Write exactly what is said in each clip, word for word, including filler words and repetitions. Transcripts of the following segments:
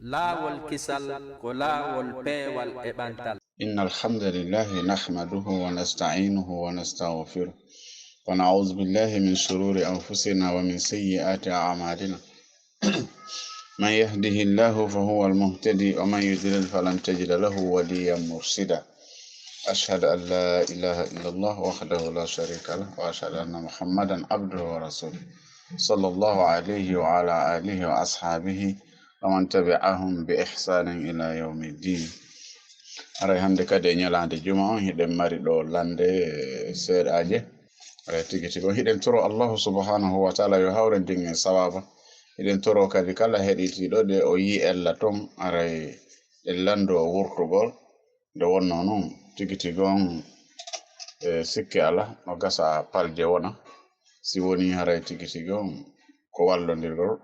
Laawol kisal ko laawol peewal e ɓantal. إن الحمد لله نحمده ونستعينه ونستغفره، ونعوذ بالله من شرور أنفسنا ومن سيئات أعمالنا. من يهده الله فهو المهتدي، ومن يضلل فلن تجد له وليا مرشدا. أشهد أن لا إله إلا الله وحده لا شريك له، وأشهد أن محمدا عبده ورسوله، صلى الله عليه وعلى آله وأصحابه ومن تبعهم بإحسان إلى يوم الدين. Haray hannde kadi e ñalaande juma on, hiɗen mari ɗo lannde seeɗaaje. Haray tigi tigi on, hiɗen toro Allahu subhanahu wa ta'ala yo hawren ndin e sawaaba. Hiɗen toro kadi kala heɗitiiɗo ɗe o yi'i ella ton, haray en lanndo o wurtugol. Nde wonnoo non, tigi tigi on, e sikke alaa, no gasa palje wona. Si wonii haray tigi tigi on ko wallondirgol,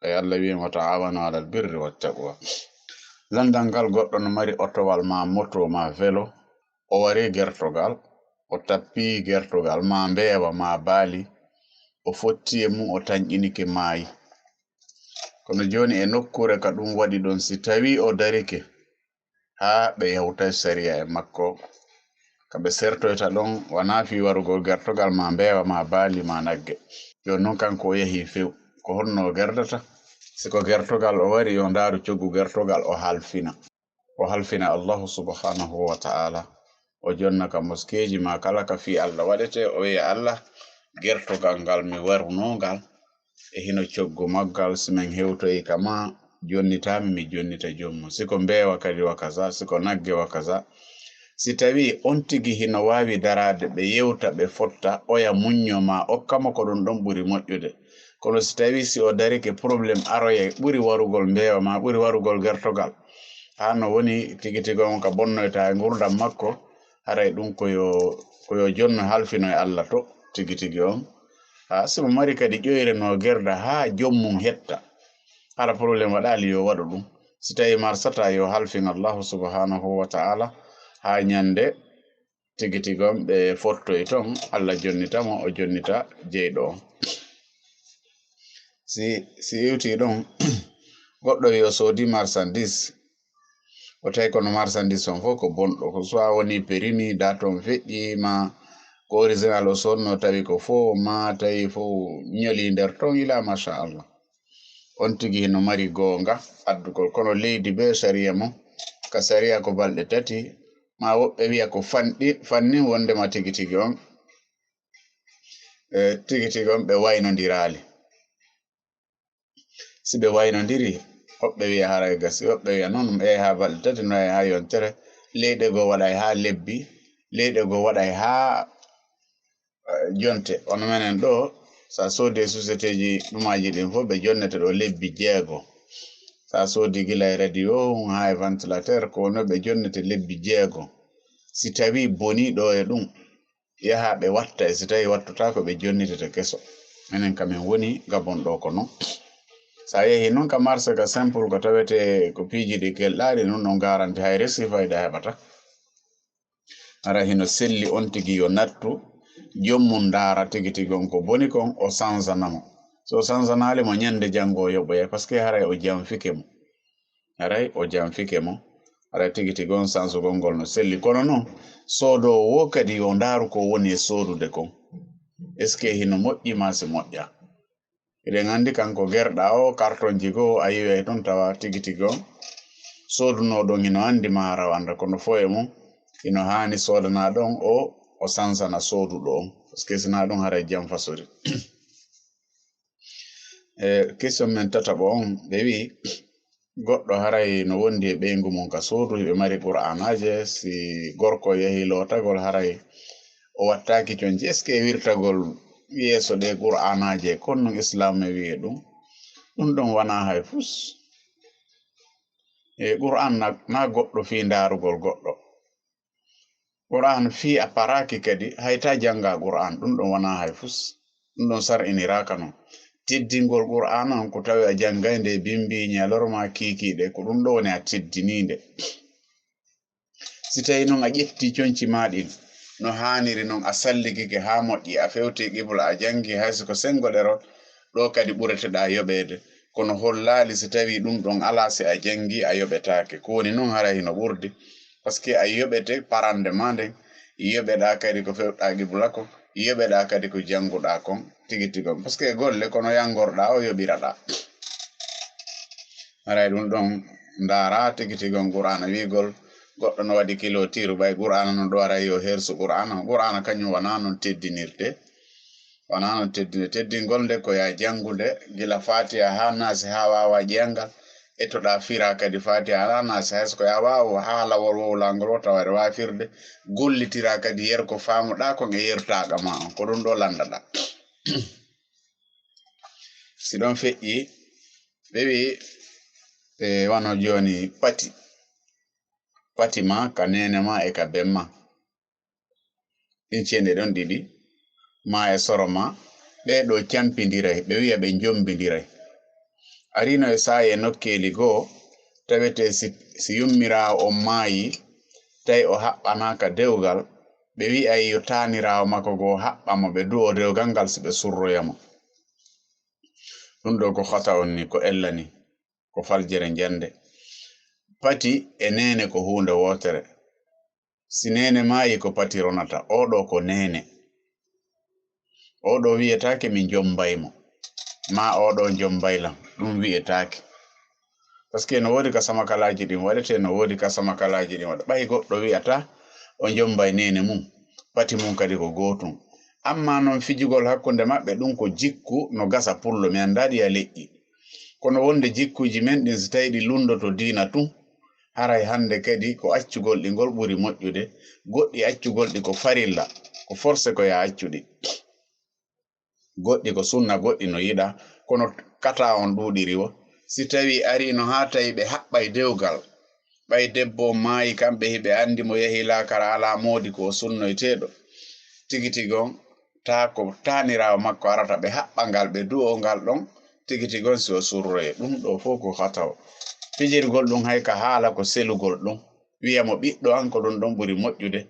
e Allah wi'i, "Wa ta'awanu alal birri wat taqwa." Lanndal ngal, goɗɗo no mari otowal maa moto maa velo, o wari gertogal, o tappii gertogal maa mbeewa maa baali, o fotti e mum, o tanƴinike maayi. Kono jooni e nokkuure ka ɗum waɗi ɗon, si tawii o darike haa ɓe yawtay sariya e makko, ka ɓe sertoyta ɗon, wanaa fii warugol gertogal maa mbeewa maa baali maa nagge. Jooni non kanko o yahii few, ko honno o gerdata? Si ko gertogal o wari, yo ndaaru coggu gertogal, o halfina. O halfina Allahu subhanahu wa ta'ala. O jonna ka moskeeji maa kala ka fii Allah waɗetee, o wi'a, "Allah, gertogal ngal mi warunoo ngal, e hino coggu maggal, si men hewtoyi ka maa, jonnitaami, mi jonnita joomum. Si ko mbeewa kadi wa kaza, si ko nagge wa kaza." Si tawii on tigi hino waawi daraade, ɓe yewta, ɓe fotta, oya muñño maa okka mo, ko ɗum ɗon ɓuri moƴƴude. Kono si tawii si o darike, problème aroyay, ɓuri warugol mbeewa maa, ɓuri warugol gertogal. Haa no woni tigi tigi on ka bonnoyta e ngurdam makko, haray ɗum ko yo, ko yo jonno halfino e Allah to tigi tigi on. Haa si mo mari kadi ƴoyre no gerda haa joom mum hetta, hara problème waɗaali yo waɗu ɗum. Si tawii marsata yo halfin Allahu subhanahu wa ta'ala haa ñande tigi tigi on ɓe fottoyi ton, Allah jonnita mo, o jonnita jeyɗo on. Si, si iwti ɗon, goɗɗo yo soodi marchandise, o tawi kono marchandise on fof ko bonɗo, ko soit woni périmé, date on feƴƴi, ma ko original o sodno tawi ko faux, ma tawi fof ñoli nder ton, ila machallah. On tigi hino mari goonga addugol, kono leydi be sariya mum, ka sariya ko balɗe tati, ma woɓɓe wi'a ko fanɗi, fannin wondema tigi tigi on, e, tigi tigi on ɓe waynondiraali. Si ɓe waynondiri, woɓɓe wi'a haray gasi, woɓɓe wi'a non, ɗum yahay haa balɗe tati, no yahay haa yontere, leyɗe goo waɗay haa lebbi, leyɗe goo waɗay haa, eh, jonte. Wano menen ɗo, sa soodi e société ji ɗumaaji ɗin fof, ɓe jonnete ɗo lebbi jeego. Sa soodi gila e radio, haa e ventilateur, ko woni ɓe jonnete lebbi jeego. Si tawii bonii ɗo e ɗum, yaha ɓe watta, e si tawii wattotaako, ɓe jonnitete keso. Menen ka men woni Gabon ɗo ko non. Sa yehi non ka marché ka simple, ko tawete ko piiji ɗi kelɗaaɗi, non non garanti hay resi fayda heɓata. Hara hino selli on tigi yo nattu joom mum, ndaara tigi tigi on ko boni kon, o sanzana mo. So o sanzanaali mo, ñande janngo o yoɓoya, parce que haray o janfike mo. Haray o janfike mo. Haray tigi tigi on sansugol ngol no selli. Kono non, soodoowo wo kadi yo ndaaru ko woni e soodude kon. Est-ce que hino moƴƴi maa si moƴƴa? Hiɗen anndi kanko gerɗa o, kartonji goo a yiway ton tawa tigi tigi on soodunoo ɗon hino anndi maa hara o annda, kono fof e mum hino haani soodana ɗon o, o sansana sooduɗo on. Parce que si naa ɗum haray janfa sori. E question men tataɓo on, ɓe wi'i, goɗɗo haray no wondi e ɓeyngu mum ka suudu, hiɓe mari qur'anaaje, si gorko yahi lootagol haray o wattaaki conci, est-ce que wirtagol yeeso ɗe qur'anaaje, kon non islam e wi'e ɗum? Ɗum ɗon wanaa hay fus. E qur'an na, na goɗɗo fii ndaarugol goɗɗo. Qur'an fii a paraaki kadi, hay ta jannga qur'an, ɗum ɗon wanaa hay fus. Ɗum ɗon sar'iniraaka non. Teddingol qur'an on ko tawi a janngay nde bimbi, ñalorma, kiikiiɗe, ko ɗum ɗo woni a teddiniinde. Si tawii non a ƴetti conci maa ɗin no haaniri non, a salligike haa moƴƴi, a fewti qibla, a janngi hay si ko senngo ɗerol, ɗo kadi ɓureteɗaa yoɓeede. Kono hollaali si tawii ɗum ɗon alaa, si a janngi, a yoɓetaake. Ko woni noon, haray hino ɓurdi. Parce que a yoɓete parande ma nden, yoɓeɗaa kadi ko fewɗaa qibla ko, yoɓeɗaa kadi ko jannguɗaa kon tigi tigi on. Parce que golle kono yanngorɗaa o yoɓiraɗaa. Haray ɗum ɗon ndaara tigi tigi on Qur'aana wiigol goɗɗo no waɗi kilo tiiru ɓay Qur'aana non ɗo ara yo hersu Qur'aana. Qur'aana kañum wanaa non teddinirde. Wanaa non teddinde. Teddingol nde ko yaa janngude gila Faatiha haa Naasi haa waawa jeyangal. Ettoɗaa firaa kadi Faatiha haa Naasi hay so ko yaa waaw haalawol wowlangol o tawa aɗa waawi firde. Gollitiraa kadi yer ko faamuɗaa kon e yertaaɗo ma on. Ko ɗum ɗo lanndaɗaa. Si ɗon feƴƴi, ɓe wi'i, e wano jooni pati. Pati ma ka neene ma e ka ben ma. Ɗin ceede ɗon ɗiɗi, ma e soro ma, ɓee ɗoo campindiray, ɓe wi'a ɓe njombindiray. Arino e saa'i e nokkeeli goo, tawetee si, si yummiraawo on maayi, tawi o haɓɓanaaka dewgal, ɓe wi'ay yo taaniraawo makko goo haɓɓa mo, ɓe du'oo dewgal ngal si ɓe surroya mo. Ɗum ɗoo ko hata on ni, ko ella ni, ko faljere njannde. Pati e neene ko huunde wootere. Si neene maayi, ko pati ronata. Oo ɗoo ko neene. Oo ɗoo wi'etaake mi njombay mo. Maa oo ɗoo njombay lan. Ɗum wi'etaake. Parce que no woodi ka samakalaaji ɗin waɗetee, no woodi ka samakalaaji ɗin waɗa. Ɓay goɗɗo wi'ata o njombay neene mum, pati mum kadi ko gootun. Amma non fijugol hakkunde maɓɓe, ɗum ko jikku no gasa pullo, mi anndaa ɗi a leƴƴi. Kono wonde jikkuuji men ɗin, si tawii ɗi lunndoto diina tun, haray hannde kadi ko accugol ɗi ngol ɓuri moƴƴude. Goɗɗi accugol ɗi ko farilla, ko forcé ko yaa accu ɗi. Goɗɗi ko sunna, goɗɗi no yiɗaa, kono kata on ɗuuɗiri wo. Si tawii ariino haa tawi ɓe haɓɓay dewgal, ɓay debbo on maayi, kamɓe hiɓe anndi mo yahi laakara alaa moodi ko o sunnoyteeɗo. Tigi tigi on, taa ko taaniraawo makko arata ɓe haɓɓa ngal, ɓe du'oo ngal ɗon, tigi tigi on si o surroyee. Ɗum ɗoo fof ko hataw. Fijirgol ɗum hay ka haala ko selugol ɗum. Wi'a mo ɓiɗɗo an, ko ɗum ɗon ɓuri moƴƴude,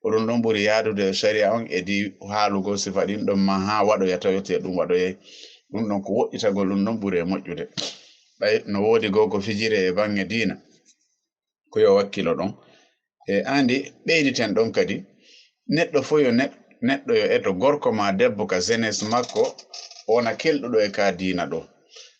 ko ɗum ɗon ɓuri yaadude e sharia on, e di haalugol sifa ɗin ɗon ma haa waɗoya tawetee ɗum waɗoyay. Ɗum ɗon ko woɗɗitagol ɗum ɗon ɓuri e moƴƴude. Ɓay no woodi goo ko fijiree e baŋŋe diina, ko yo wakkilo ɗon. E andi ɓeyditen ɗon kadi, neɗɗo fof yo neɗ-, neɗɗo yo eto gorko ma debbo ka jeunesse makko, wona kelɗuɗo e ka diina ɗo.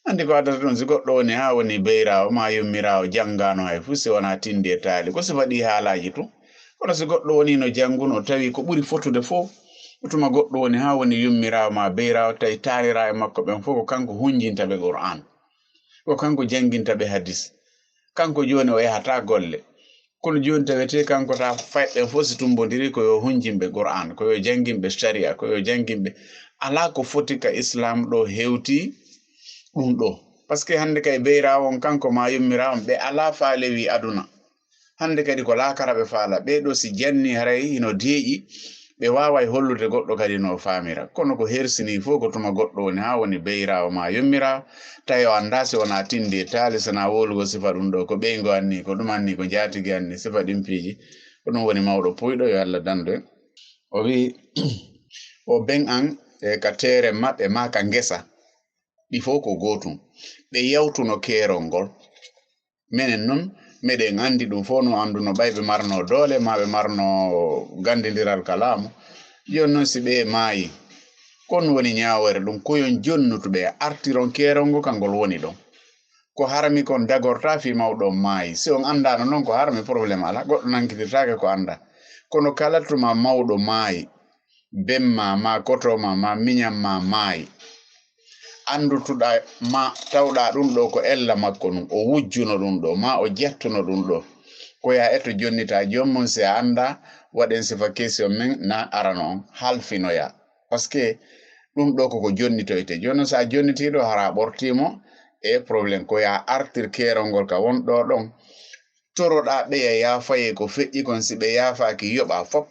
Andi ko addata ɗum, si goɗɗo woni haa woni beyraawo ma yummiraawo, janngaano hay fuu, si wonaa tindi e taali, ko sifa ɗi haalaaji tun. Kono si goɗɗo woni no jannguno, tawi ko ɓuri fotude fof, ko tuma goɗɗo woni haa woni yummiraawo ma beyraawo, tawi taaniraaɓe makko ɓen fof ko kanko hunjinta ɓe Qur'an, ko kanko jannginta ɓe hadis. Kanko jooni o yahataa golle. Kono jooni tawetee kanko taa fayɓe fof si tumbondiri ko yo hunjinɓe Qur'an, ko yo jannginɓe sharia, ko yo jannginɓe. Alaa ko foti ka Islam ɗo hewti ɗum ɗo. Parce que hannde kay beyraawo on kanko ma yummiraawo on, ɓe alaa faale wi aduna. Hannde kadi ko laakara ɓe faala. Ɓee ɗoo si janni haray hino deeƴi, ɓe waaway hollude goɗɗo kadi no faamira. Kono ko hersinii fof ko tuma goɗɗo woni haa woni beyraawo ma yummiraawo, tawi o anndaa si wonaa tindi e taali, si wonaa wowlugol sifa ɗum ɗo, ko ɓeyngu anni, ko ɗum anni, ko njaatigi anni, sifa ɗin piiji. Ko ɗum woni mawɗo puuyɗo, yo Allah dandu en. O wi'i, o ben an, e ka teere maɓɓe maa ka ngesa, ɗi fof ko gootum. Ɓe yawtuno keerol ngol. Menen non, meɗen anndi ɗum fof, no annduno ɓay ɓe marno doole, maa ɓe marno ganndindiral ka laamu. Jooni non, si ɓe maayi, kon woni ñaawoore ɗum, ko yon jonnutu ɓe, artiron keerol ngo ka ngol woni ɗon. Ko harmi kon dagorta fii mawɗo on maayi. Si on anndaano non ko harmi, problème alaa, goɗɗo nankitirtaake ko anndaa. Kono kala tuma mawɗo maayi, ben ma, maa koto ma, maa miñan ma maayi, anndutuɗaa ma tawɗaa ɗum ɗo ko ella makko ɗum, o wujjuno ɗum ɗo, maa o jattuno ɗum ɗo. Ko yaa eto jonnitaa joom mum, si a anndaa, waɗen sifa question men na arano on, halfinoyaa. Parce que ɗum ɗo koko jonnitoyte. Jooni non, so a jonnitii ɗo, hara a ɓortii mo e problème. Ko yaa artir keerol ngol ka won ɗo ɗon. Toroɗaa ɓeya yaafayee ko feƴƴi kon, si ɓe yaafaaki, yoɓaa fop.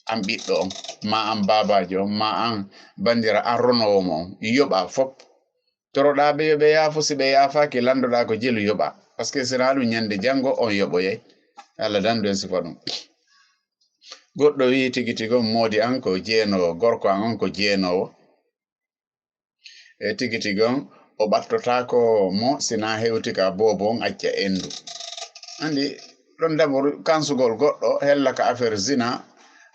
An ɓiɗɗo on, maa an baabaajo on, maa an banndira an ronoowo mo on, yoɓaa fop. Toroɗaa ɓe yo ɓe yaafo, si ɓe yaafaaki, lanndoɗaa ko jelu yoɓaa. Parce que si naa ɗum, ñande janngo on yoɓoyay. Allah dandu en sifa ɗum. Goɗɗo wi'i tigi tigi on, moodi an ko jeenoowo, gorko an on ko jeenoowo. E tigi tigi on, o ɓattotaako mo, si na hewti ka boobo on acca endu. Anndi, ɗon dabor kansugol goɗɗo hella ka affaire zina,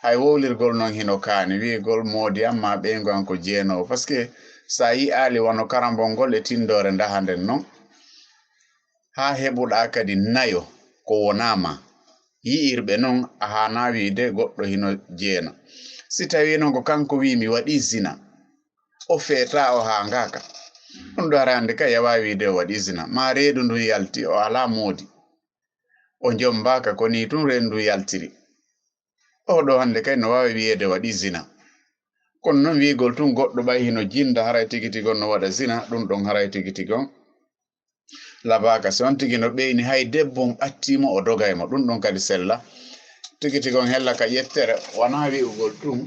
hay wowlirgol non hino kaani, wi'igol moodi an maa ɓeyngu an ko jeenoowo. Parce que si a yi'aali wano karambol ngol e tindoore ndaha nden non, haa heɓuɗaa kadi nayo ko wonaa ma, yi'irɓe non a haanaa wi'ude goɗɗo hino jeena. Si tawii non ko kanko wi'i mi waɗii zina, o feetaa, o haangaaka. Ɗun ɗoo hara anndi kay a waawii wi'ude o waɗii zina. Maa reedu ndun yalti, o alaa moodi. O jommbaaka, ko nii tun reedu ndun yaltiri. Oo ɗoo hannde kay no waawi wi'eede waɗii zina. Kono non wi'ugol tun goɗɗo ɓay hino jinnda haray tigi tigi on no waɗa zina, ɗun ɗon haray tigi tigi on labaaka. Si on tigi no ɓeyni, hay debbo on ɓattii mo, o dogay mo, ɗun ɗon kadi sella. Tigi tigi on hella ka ƴettere, wanaa wi'ugol tun,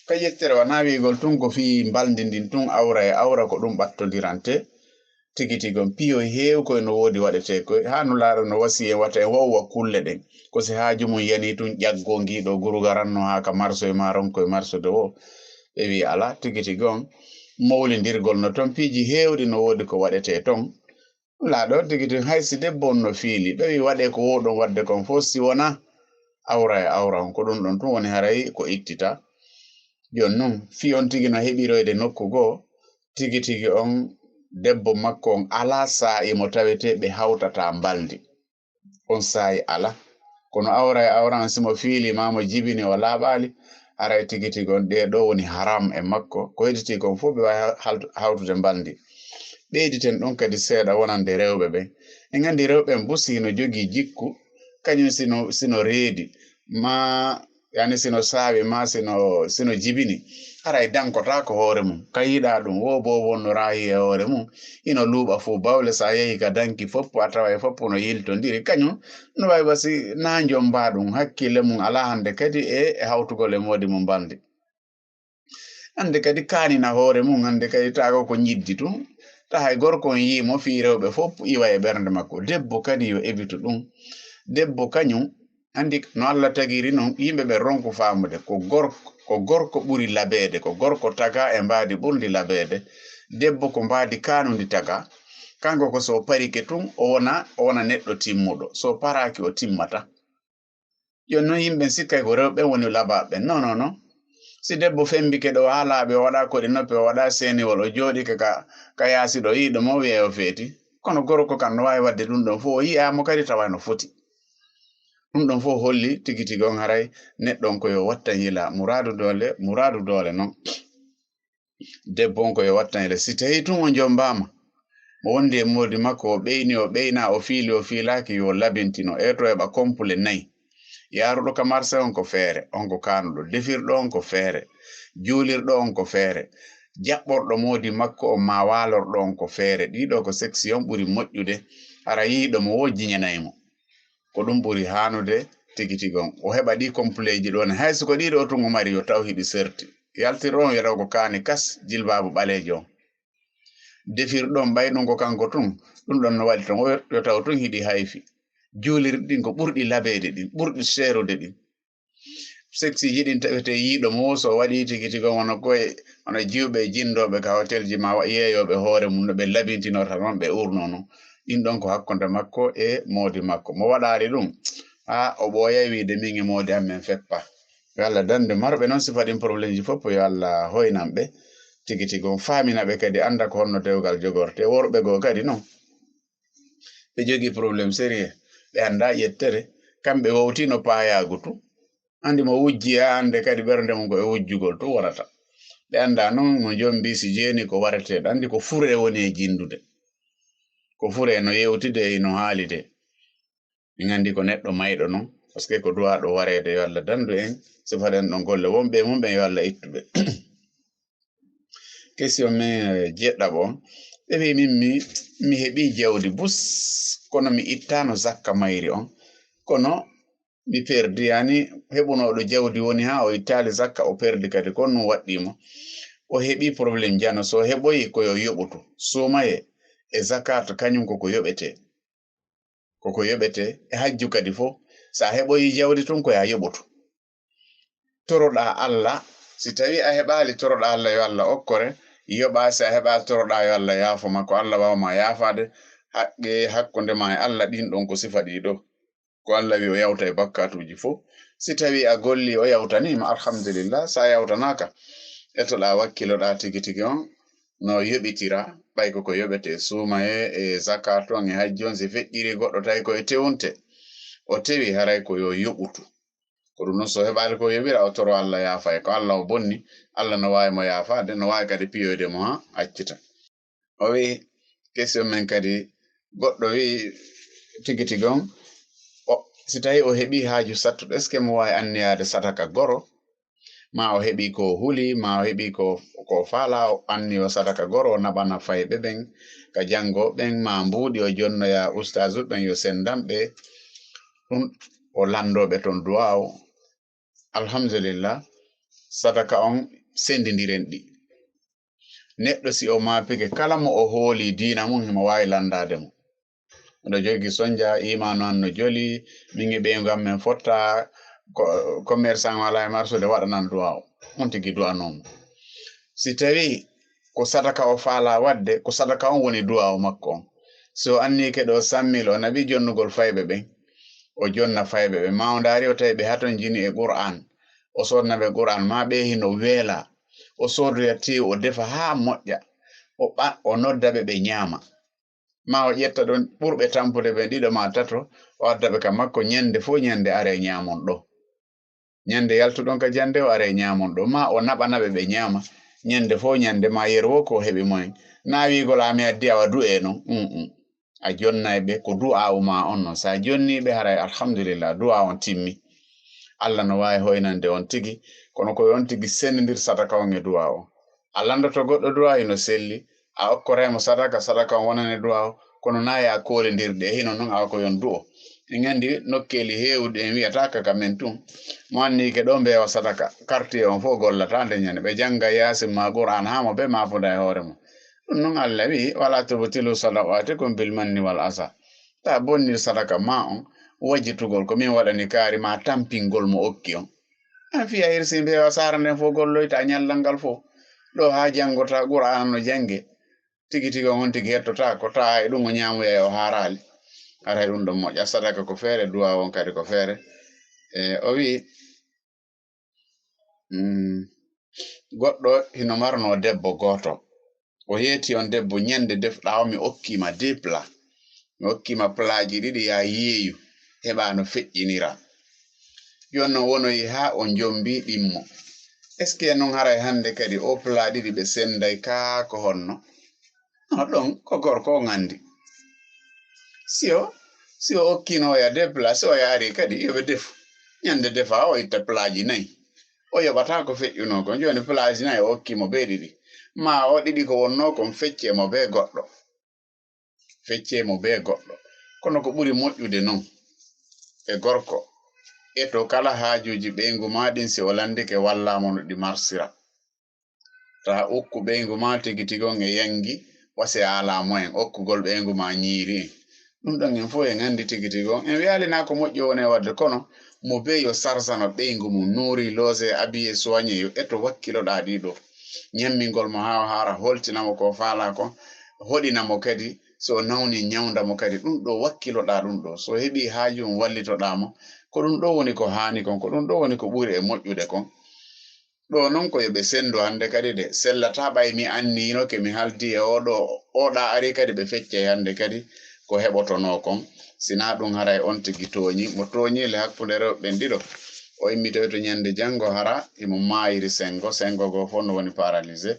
ka ƴettere wanaa wi'ugol tun ko fii mbalndi ndin tun, awra e awra ko ɗun ɓattondirantee. Tigi tigi on piyoy heewkoy no woodi waɗetee koy, haa Nulaaɗo no wasiyee wata en wowwa kulle ɗen. Ko si haaju mun yanii tun ƴaggoo ngii ɗoo gurugaranno haa ka marsoy maa ronkoy marsude woo. Ɓe wi'i alaa, tigi tigi on mowlindirgol no ton, piiji heewɗi no woodi ko waɗetee ton. Nulaaɗo tigi tigi, hay si debbo on no fiili, ɓe wi'i waɗee ko wowɗon waɗde kon fow, si wonaa awra e awra on, ko ɗun ɗon tun woni haray ko ittita. Jooni non, fii on tigi no heɓiroyde nokku goo, tigi tigi on debbo makko on alaa saa'i mo tawetee ɓe hawtataa mbalndi. On saa'i alaa. Kono awra e awra on, si mo fiili maa mo jibini o laaɓaali, haray tigi tigi on ɗee ɗoo woni haram e makko. Ko hedditi kon fow ɓe waawi hal-, hawtude mbalndi. Ɓeyditen ɗon kadi seeɗa wonande rewɓe ɓen. En anndi rewɓe ɓen bus hino jogii jikku, kañum sino, sino reedi, maa, yani sino saawi, maa sino, sino jibini, haray dankotaako hoore mun. Ka yiɗaa ɗun, woo boo wonno raayi e hoore mun, hino luuɓa fuu bawle, si a yehi ka danki foppu, a taway foppu no yiltondiri. Kañum no waawi wasi naa jommbaa ɗun, hakkille mun alaa hannde kadi e, e hawtugol e moodi mun mbalndi. Hannde kadi kaanina hoore mun, hannde kadi taako ko ñiddi tun. Ta hay gorko on yii mo fii rewɓe fow iwa e ɓernde makko. Debbo kadi yo ebitu ɗun. Debbo kañum, anndi no Alla tagiri non, yimɓe ɓe ronku faamude. Ko gor-, ko gorko ɓuri labeede, ko gorko tagaa e mbaadi ɓurndi labeede. Debbo ko mbaadi kaanundi tagaa. Kanko ko so parike tun, o wona, o wona neɗɗo timmuɗo. So paraaki, o timmata. Jooni non yimɓe sikkay ko rewɓe ɓen woni labaaɓe ɓen. Non, non, non. Si debbo fembike ɗoo haa laaɓi, o waɗaa koɗi noppi, o waɗaa seeniwol, o jooɗike ka, ka yaasi ɗoo, yi'uɗo mo wi'ay o feeti. Kono gorko kan no waawi waɗde ɗun ɗon fow, o yi'aa mo kadi tawa no foti. Ɗun ɗon fow holli tigi tigi on haray neɗɗo on ko yo wattan yila. Muraadu doole, muraadu doole non. Debbo on ko yo wattan yila. Si tawii tun o jommbaama, mo wondi e moodi makko, o ɓeyni, o ɓeynaa, o fiili, o fiilaaki, yo labintino. E to heɓa kompule nayi. Yaaruɗo ka marse on ko feere, on ko kaanuɗo. Defirɗo on ko feere. Juulirɗo on ko feere. Jaɓɓorɗo moodi makko on maa waalorɗo on ko feere. Ɗii ɗoo ko section ɓuri moƴƴude. Hara yi'uɗo mo woo jiñanay mo. Ko ɗun ɓuri haanude tigi tigi on. O heɓa ɗii kompuleeji ɗoo ne. Hay si ko ɗii ɗoo tun o mari, yo taw hiɗi serti. Yaltirɗo on yo taw ko kaani kas, jilbaabu ɓaleejo on. Defirɗo on ɓay ɗun ko kanko tun, ɗun ɗon no waɗi ton. O yo taw tun hiɗi hayfi. Juulirɗi ɗin ko ɓurɗi labeede ɗin, ɓurɗi seerude ɗin. Seksiiji ɗin tawetee yi'uɗo mo so waɗii tigi tigi on, wano koye, wano jiwɓe e jinndooɓe ka hotelji maa wa-, yeeyooɓe hoore mun no ɓe labintinorta non, ɓe urnoo non. Ɗin ɗon ko hakkunde makko e moodi makko. Mo waɗaali ɗun, haa o ɓooyay wi'ude min e moodi an men feppa. Yo Alla dandu marɓe non sifa ɗin problemji fow, yo Alla hoynan ɓe tigi tigi on, faamina ɓe kadi annda ko honno dewgal jogortee. Worɓe goo kadi non. Ɓe jogii problème sérieux. Ɓe anndaa ƴettere. Kamɓe wowtino paayaagu tun. Anndi mo wujji, a annde kadi ɓernde mum ko e wujjugol tun wonata. Ɓe anndaa non mo jommbii si jeeni ko wareteeɗo. Anndi ko fure woni e jinndude. Ko fure no yewtide e no haalide. Min anndi ko neɗɗo mayɗo non. Parce que ko duwaaɗo wareede, yo Alla dandu en. Sifaɗen ɗon golle wonɓe e mum ɓen, yo Alla ittu ɓe. Question men, eh, jeɗɗaɓo on. Ɓe wi'i min mi, mi heɓii jawdi bus, kono mi ittaano zakka mayri on. Kono mi perdi, yani heɓunooɗo jawdi woni haa o ittaali zakka, o perdi kadi, ko ɗun waɗɗii mo. O heɓii problème jano, so heɓoyi ko yo yoɓotu. Suumaye e zakat kañun ko ko yoɓetee. Ko ko yoɓetee, e hajju kadi fow. Si a heɓoyi jawdi tun ko yo a yoɓotu. Toroɗaa Alla, si tawii a heɓaali, toroɗaa Alla yo Alla okkore, Yoɓa si a heɓa toroɗa yo Allah yaafo ma, ko Allah wawa ma yaafaade. Haqqe hakkunde ma e Allah ɗin ɗon ko sifa ɗiɗo. Ko Allah wi o yawta e bakkatuuji fof. Si tawi a golli o yawtani ma, alhamdulillah. Sa yawtanaka, etoɗa wakkiloɗa tigi tigi on no yoɓitira, ɓay ko ko yoɓete suumaye e zakat on e hajji on, si feƴƴiri goɗɗo tawi ko e tewunte, o tewi, haray ko yo yoɓutu. Ko ɗum non, so heɓaali ko yoɓira, o toro Allah yaafa e ko Allah o bonni. Allah no waawi mo yaafaade, no waawi kadi piyoyde mo haa accita. O wi, question men kadi, goɗɗo wi tigi tigi on, o, si tawi o heɓi haaju sattuɗo, est ce que mo waawi anniyaade sadaka goro? Ma o heɓi ko huli, ma o heɓi ko, ko faala, o anni o sadaka goro, o naɓana fayɓe ɓen ka janngo ɓen, ma mbuuɗi o jonnoya ustaazu ɓen yo senndan ɓe ɗum, o lanndoo ɓe toon duwaaw. Alhamdulillah, sadaka on senndindiren ɗi. Neɗɗo si o maapike, kala mo o hooli diina mum, himo waawi lanndaade mo. Miɗo jogi sonja, imaanu an no joli, min e ɓeyngu am men fotta, ko, commerçant wala e marsude waɗanan duwaaw. On tigi du'anoo mo. Si tawi ko sadaka o faala waɗde, ko sadaka on woni duwaaw makko on. Si o annike ɗo cent mille, o naɓi jonnugol fayɓe ɓen, o jonna fayɓe ɓen. Ma o ndaari o tawi ɓe hatonjini e Qur'an, o sodna ɓe Qur'an, ma ɓe hino weela, o soodoya teewu, o defa haa moƴƴa, o ɓa-, o nodda ɓe, ɓe ñaama. Ma o ƴetta ɗon ɓurɓe tampude ɓen ɗiɗo ma tato, o adda ɓe ka makko, ñande fof ñande, "Are ñaamon ɗo." Ñande yaltuɗon ka jannde o, "Are ñaamon ɗo." Ma o naɓana ɓe, ɓe ñaama. Ñande fof ñande ma yeru wo ko o heɓi moyen. Na wiigol a mi addi awa du'e non. Mm, mm. A jonnay ɓe ko du'aawu ma on non. Sa jonni ɓe, haray alhamdulillah, du'aa on timmi. Allah no waawi hoynande on tigi, kono ko on tigi sennindir sadaka on e du'aa on. A lanndoto goɗɗo du'aa hino selli, a okkoray mo sadaka, sadaka on wonane du'aa o, kono na ya koolindirde e hino non, awa ko yon du'o. En anndi nokkeeli heewuɗi en wi'ata ka, ka men tun. Mo anniike ɗo mbeewa sadaka, quartier on fof gollata nde ñande. Ɓe jannga Yaasin ma Qur'an haa mo be maafuda e hoore mo. Ɗum non Allah wi'i, "Wala tubtilu sadaqatikum bil manni wal asa." Ta bonnir sadaka ma on, wajjitugol ko min waɗani kaari ma, tampingol mo okki on. An fiya hirsi mbeewa saara nden fof golloyta ñallal ngal fof. Ɗo haa janngota Qur'aana no jannge. Tigi tigi on tigi hettota ko taa e ɗum o ñaamoya e o haaraali. Haray ɗum ɗon moƴƴa. Sadaka ko feere, du'a on kadi ko feere. E, o wi'i, mm, goɗɗo hino marno debbo gooto. O yeeti on debbo, "Ñande defɗaa o, mi okkiima deux plats. Mi okkiima plaaji ɗiɗi, yaa yeeyu, heɓaa no feƴƴinira." Jooni non wonoyi haa o jombi ɗimmo. Est-ce que non haray hannde kadi o plat ɗiɗi ɓe sennday kaa ko honno? No ɗon ko gorko on anndi. Si o, si o okkiino oya deux plats, si oya ari kadi yo ɓe defu. Ñande defa o itta plaaji nayi. O yoɓata ko feƴƴunoo kon. Jooni plaaji nayi o okki mo bee ɗiɗi. Ma o ɗiɗi ko wonnoo kon fecce mo bee goɗɗo. Fecce mo bee goɗɗo. Kono ko ɓuri moƴƴude non e gorko, eto kala haajuuji ɓeyngu maa ɗin, si o lanndike, wallaa mo no ɗi marsira. Taa ukku ɓeyngu maa tigi tigi on e yanngi, wasi a alaa moyen okkugol ɓeyngu maa ñiiri en. Ɗum ɗon en fof en anndi tigi tigi on. En wi'aali naa ko moƴƴi woni e waɗde, kono mo bee yo sarsano ɓeyngu mum, nourri, logé, habillé, soigné, yo eto wakkiloɗaa ɗii ɗoo. Ñammingol mo haa o haara, holtina mo ko o faalaa kon, hoɗina mo kadi, so o nawni ñawnda mo kadi. Ɗum ɗoo wakkiloɗaa ɗum ɗoo. So heɓii haaju on wallitoɗaa mo. Ko ɗum ɗoo woni ko haani kon, ko ɗum ɗoo woni ko ɓuri e moƴƴude kon. Ɗoo non ko yo ɓe senndu hannde kadi de, sellataa ɓay mi anniino ke mi haldi e oo ɗoo, oo ɗaa ari kadi ɓe feccay hannde kadi ko heɓotonoo kon. Sinaa ɗum haray on tigi tooñi, mo tooñi le hakkunde rewɓe ɓen ɗiɗo. O immitoyto ñande janngo hara imo maayiri senngo, senngo goo fof no woni paralysé.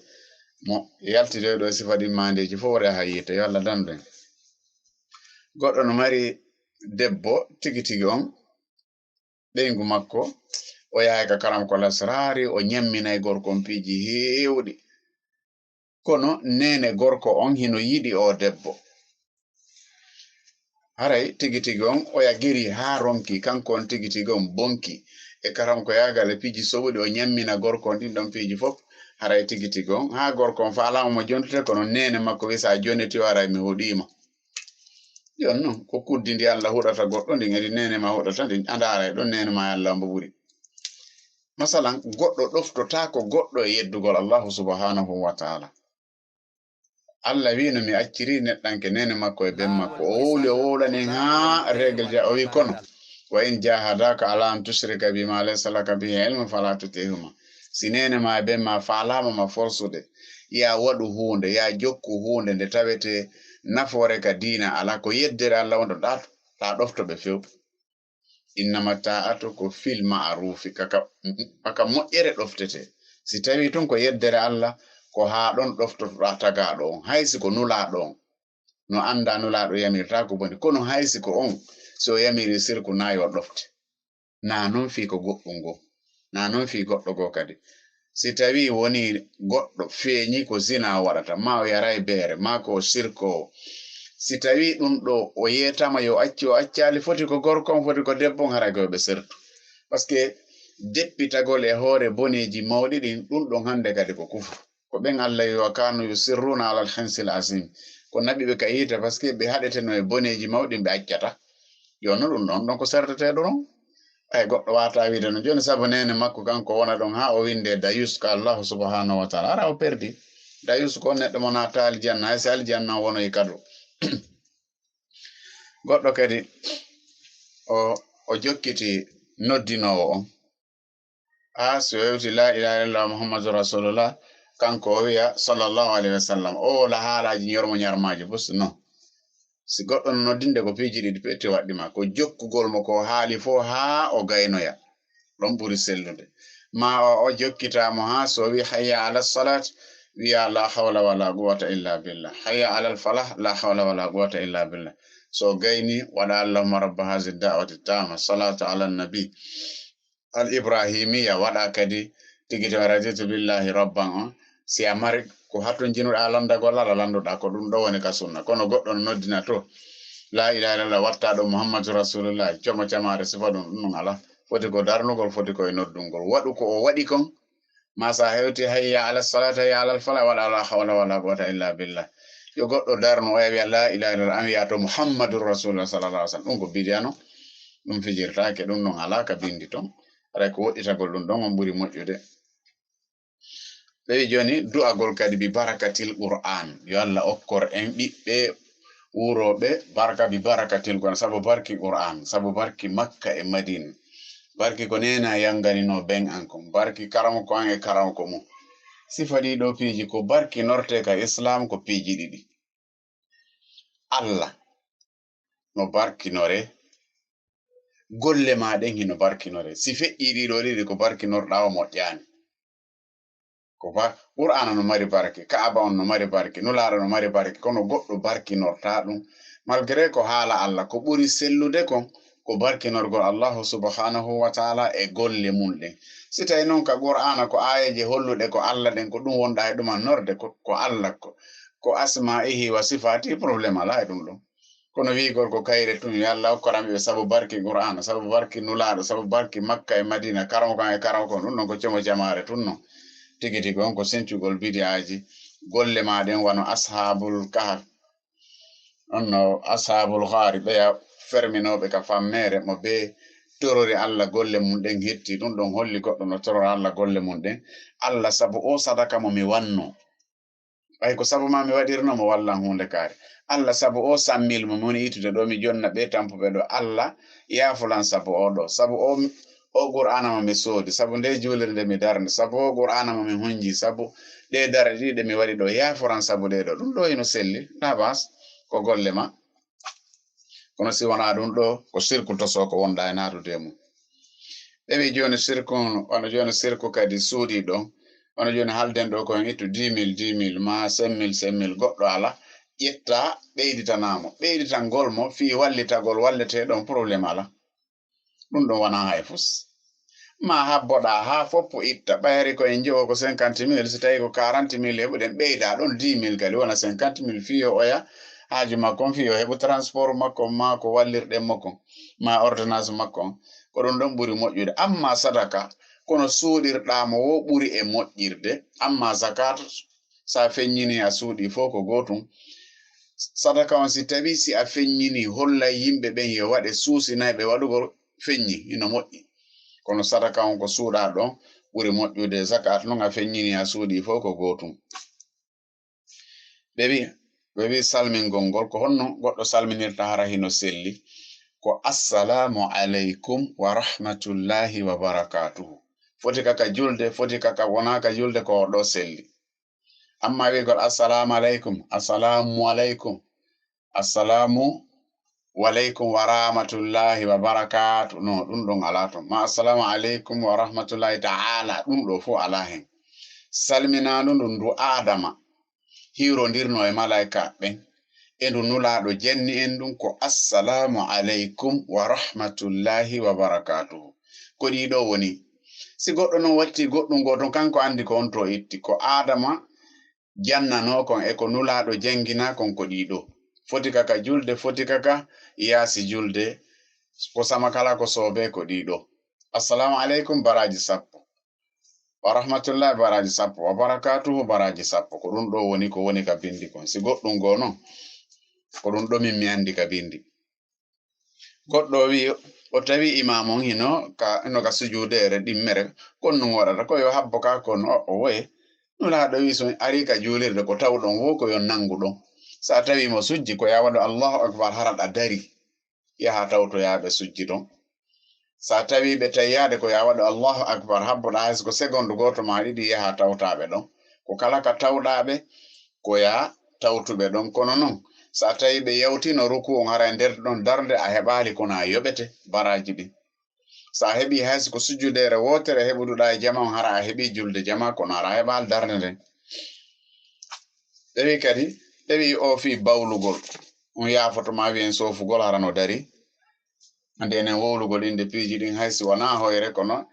Mo yaltitoyɗo e sifa ɗin maandeeji fof waɗa haa yiite, yo Allah dandu en. Goɗɗo no mari debbo tigi tigi on, ɓeyngu makko, o yahay ka karam ko lasraari, o ñamminay gorko on piiji heewɗi. Kono neene gorko on hino yiɗi oo debbo. Haray tigi tigi on, oya giri haa ronki, kanko on tigi tigi on bonki. E karam ko yaagal e piiji soɓuɗi, o ñammina gorko on ɗin ɗon piiji fof. Haray tigi tigi on, haa gorko on faalaama mo jontude, kono neene makko wi, "Sa joniti o, haray mi huɗiima." Jooni non, ko kuddi ndi Allah huɗata goɗɗo ndin, edi neene ma huɗata ndin, a ndaara e ɗon neene ma e Allah mbo ɓuri. Masalan, goɗɗo ɗoftotaako goɗɗo e yeddugol Allahu subhanahu wa ta'ala. Allah wi no mi acciri neɗɗanke nene makko e ben makko. O wowli, o wowlani haa règle ja, o wi kono. Wa in jahadaka ala an tushrika bi ma laysa laka bihi ilmun fala tutihuma. Si nene ma e ben ma faalama ma forsude, ya waɗu huunde, ya jokku huunde nde tawete nafoore ka diina ala, ko yeddere Allah wonɗo ɗa, ɗa ɗofto ɓe few. Innama ta'atu ko fil ma'rufi, kaka, kaka moƴƴere ɗoftete. Si tawi tun ko yeddere Allah, ko haa ɗon ɗoftotoɗa tagaaɗo on, hay si ko nulaaɗo on. No annda nulaaɗo yamirta ko boni, kono hay si ko on, si o yamiri sirku na yo ɗofte. Na non fii ko goɗɗum go, na non fii goɗɗo go kadi. Si tawi woni goɗɗo feeñi ko zina o waɗata, ma o yaray beere, ma ko o sirkoowo. Si tawi ɗum ɗo o yeetama yo accu, o accaali, foti ko gorko on, foti ko debbo on, haray ko yo ɓe sertu. Parce que deppitagol e hoore boneeji mawɗi ɗin, ɗum ɗon hannde kadi ko kufru. Ko ɓen Allah yo kanu yusirruna alal hinsil azim. Ko naɓi ɓe ka yiite, parce que ɓe haɗeteno e boneeji mawɗi ɓe accata. Yo no ɗum ɗon, ɗon ko serteteɗo ɗon. Ay, goɗɗo wata wiide no. Joni sabu nene makko kanko wona ɗon ha o winde dayus ka Allah subhanahu wa ta'ala. Ara o perdi. Dayus ko neɗɗo mo naata aljanna, hay si aljanna wono e kado. Goɗɗo kadi o, o jokkiti noddinowo on. Ha so hewti la ilaha illallah Muhammadu Rasulullah, kanko o wiya sallallahu alaihi wasallam. O wala haalaji ñormo ñarmaji bus, no. Si goɗɗo no noddinde ko piiji ɗiɗi petti waɗɗi ma, ko jokkugol mo ko haali fo haa o gaynoya. Ɗon ɓuri sellude. Ma o, o jokkita mo haa so wi hayya ala salat, wiya la hawla wala quwwata illa billah. Hayya ala falah, la hawla wala quwwata illa billah. So gayni, waɗa allahumma rabba hazi da'wati tama, salatu ala nabi. Al Ibrahimiya waɗa kadi tigi to raditu billahi rabban on. Si a mari ko hatton jinuɗa landagol ala landuɗa ko ɗum ɗo woni ka sunna. Kono goɗɗo no noddina to la ilaha illallah watta ɗo Muhammadu Rasulullah, como camare sifa ɗum, ɗum ɗum ala. Foti ko darnugol, foti ko e noddungol. Waɗu ko o waɗi kon. Ma sa hewti hayya ala salati, hayya ala fala, waɗa la hawla wala quwwata illa billah. Yo goɗɗo darnu o wiya la ilaha illallah, an wiya to Muhammadur Rasulullah sallallahu alaihi wasallam. Ɗum ko bidiya no. Ɗum fijirtaake, ɗum ɗon ala ka bindi ton. Haray ko woɗɗitagol ɗum ɗon on ɓuri moƴƴude. Ɓe wi joni du'agol kadi bi barakatil Qur'an. Yo Allah okkor en ɓiɓɓe wuroɓe barka bi barakatil Qur'an, sabu barki Qur'an, sabu barki Makka e Madina. Barki ko nena yanganino ben an kon, barki karamoko an e karamoko mum. Sifa ɗi ɗo piiji ko barki norte ka Islam ko piiji ɗiɗi. Allah no barkinore, golle ma ɗen hino barkinore. Si feƴƴi ɗiɗo ɗiɗi ko barkinorɗa o moƴƴani. Ko ba, Qur'ana no mari barke, Ka'aba on no mari barke, Nulaaɗo no mari barke, kono goɗɗo barkinorta ɗum. Malgré ko haala Allah, ko ɓuri sellude kon, ko barkinorgol Allahu subhanahu wa ta'ala e golle mum ɗen. Si tawi non ka Qur'ana ko aayeeje holluɗe ko Allah ɗen, ko ɗum wonɗa e ɗuman norde, ko, ko Allah ko, ko asma'ihi wa sifati, problème ala e ɗum ɗon. Kono wiigol ko kayre tun, yo Allah okkoram ɓe sabu barki Qur'ana, sabu barki Nulaaɗo, sabu barki Makka e Madina, karam kan e karam kon, ɗum ɗon ko como jamaare tun non. Tigi tigi on ko sencugol bidiyaaji, golle ma ɗen wano ashabul kahf. On no ashabul ghari, ɓeya ferminooɓe ka fammeere mo be torori Allah golle mum ɗen hetti, ɗum ɗon holli goɗɗo no torora Allah golle mum ɗen. Allah sabu o sadaka mo mi wanno. Ɓay ko sabu ma mi waɗirno mo wallan huunde kaari. Allah sabu o sammil mo mi woni itude ɗo mi jonna ɓe tampuɓe ɗo. Allah yaafulan sabu o ɗo. Sabu o, o Qur'ana mo mi soodi. Sabu nde juulirde mi darni. Sabu o Qur'ana mo mi hunji. Sabu ɗe dare ɗiɗi ɗe mi waɗi ɗo. Yaafuran sabu ɗe ɗo. Ɗum ɗo hino selli. Na bas. Ko golle ma. Kono si wonaa ɗum ɗo, ko sirku tosoo ko wonɗa e naatude e mum. Ɓe wi jooni sirku, wano jooni sirku kadi suuɗii ɗo, wano jooni halden ɗo ko en ittu dix mille, dix mille, ma cinq mille, cinq mille, goɗɗo ala, ƴetta, ɓeyditanaa mo. Ɓeyditangol mo fii wallitagol walletee ɗon, problème ala. Ɗum ɗon wonaa hay fus. Ma habboɗa haa foppu itta, ɓayri ko en jogo ko cinquante mille, si tawi ko quarante mille heɓuɗen, ɓeyda ɗon dix mille kadi wona cinquante mille, fii yo oya haaju makko on, fii yo heɓu transport makko on, ma ko wallirɗen mo kon, ma ordonnance makko on. Ko ɗum ɗon ɓuri moƴƴude. Amma sadaka, kono suuɗirɗa mo wo ɓuri e moƴƴirde. Amma zakat, sa feññini a suuɗi fof ko gootum. Sadaka on si tawi si a feññini, hollay yimɓe ɓen yo waɗe suusinayɓe waɗugol feññi, hino moƴƴi. Kono sadaka on ko suuɗa ɗon ɓuri moƴƴude. Zakat non a feññini a suuɗi fof ko gootum. Ɓe wi, ɓe wi salmingol ngol, ko honno goɗɗo salminirta hara hino selli? Ko assalamu aleykum wa rahmatullahi wa barakatuhu. Foti kaka julde, foti kaka wonaka julde, ko ɗo selli. Amma wi'gol assalamu aleykum, assalamu aleykum, assalamu waleykum wa rahmatullahi wa barakatuh. No, ɗum ɗon alaa ton. Ma assalamu aleykum wa rahmatullahi ta'ala. Ɗum ɗo fof alaa hen. Salminaandu ndu, ndu Aadama hiwrondirno e malaa'ika ɓen, e ndu Nulaaɗo janni en ɗum ko assalamu aleykum wa rahmatullahi wa barakatuh. Ko ɗii ɗo woni. Si goɗɗo non watti goɗɗum goo ton, kanko anndi ko on to itti. Ko Aadama jannanoo kon e ko Nulaaɗo janngina kon ko ɗii ɗo. Foti kaka julde, foti kaka yaasi julde, ko sama kala ko soobee ko ɗii ɗo. Assalamu aleykum, baraaji sappo. Wa rahmatullahi, baraaji sappo. Wa barakatuhu, baraaji sappo. Ko ɗum ɗo woni ko woni ka binndi kon. Si goɗɗum goo non, ko ɗum ɗo min mi anndi ka binndi. Goɗɗo o wi'i, o tawi imaamu on hino ka, hino ka sujuudeere ɗimmere, kon ɗum waɗata, ko yo habbo ka kon o, o woye. Nulaaɗo wi'i, so arii ka juulirde, ko tawɗon wo, ko yo nanngu ɗon. So a tawi mo sujji, ko yo a waɗu Allahu Akbar, hara ɗa dari, yaha tawtoyaa ɓe sujji ɗon. So a tawi ɓe tayyaade, ko yo a waɗu Allahu Akbar, habboɗaa hay so ko segondu gooto maa ɗiɗi, yaha tawtaa ɓe ɗon. Ko kala ka tawɗaa ɓe, ko yo a tawtu ɓe ɗon. Kono non, so a tawi ɓe yawtino ruku on, hara e nder ɗon darnde, a heɓaali, kono a yoɓete baraaji ɗin. So a heɓii hay so ko sujjudeere wootere heɓuduɗaa e jama on, hara a heɓii julde jama, kono hara a heɓaali darnde nden. Ɓe wi'i kadi, ɓe wi'i o fii bawlugol. On yaafoto ma wi'en soofugol, hara no dari. Anndi enen wowlugol innde piiji ɗin, hay si wanaa hoyre, kono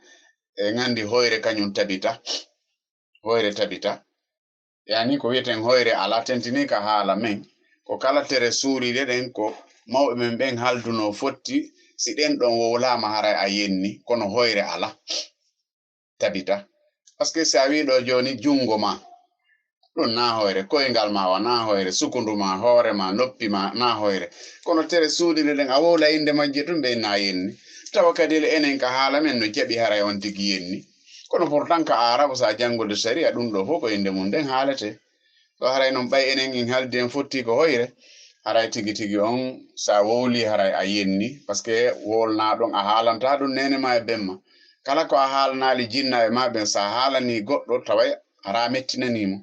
en anndi hoyre kañum tabita. Hoyre tabita. Yani ko wi'eten hoyre alaa, tentinii ka haala men. Ko kala tere suuriiɗe ɗen ko mawɓe men ɓen haldunoo fotti, si ɗen ɗon wowlaama haray a yenni, kono hoyre alaa. Tabita. Parce que si a wii ɗo jooni junngo ma, ɗum na hoyre, koyngal ma wa na hoyre, sukundu ma, hoore ma, noppi ma na hoyre. Kono tere suuɗiɗe ɗen, a wowla innde majje tun, ɓe na yenni. Tawa kadi le enen ka haala men no jaɓi haray on tigi yenni. Kono pourtant ka Aarabu, sa janngude sariya, ɗum ɗo fof ko innde mum nden haalete. So haray noon ɓay enen en haaldi en fotti ko hoyre, haray tigi tigi on sa wowli haray a yenni, parce que wowlna ɗon a haalanta ɗum neene ma e ben ma. Kala ko a haalanaali jinnaaɓe ma ɓen, sa haalani goɗɗo taway hara mettinanii mo.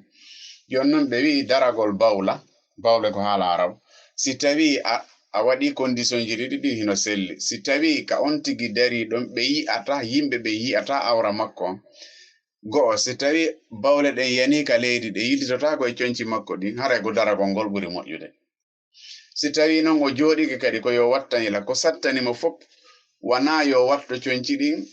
Jooni noon ɓe wi'i daragol bawla, bawle ko haala Aarabu. Si tawii a, a waɗii condition ji ɗiɗi ɗin hino selli. Si tawii ka on tigi darii ɗon ɓe yi'ata, yimɓe ɓe yi'ata awra makko on. Go'o, si tawii bawle ɗen yanii ka leydi, ɗe yiltitotaako e conci makko ɗin, haray ko daragol ngol ɓuri moƴƴude. Si tawii non o jooɗike kadi ko yo wattanila, ko sattani mo fof, wanaa yo watto conci ɗin,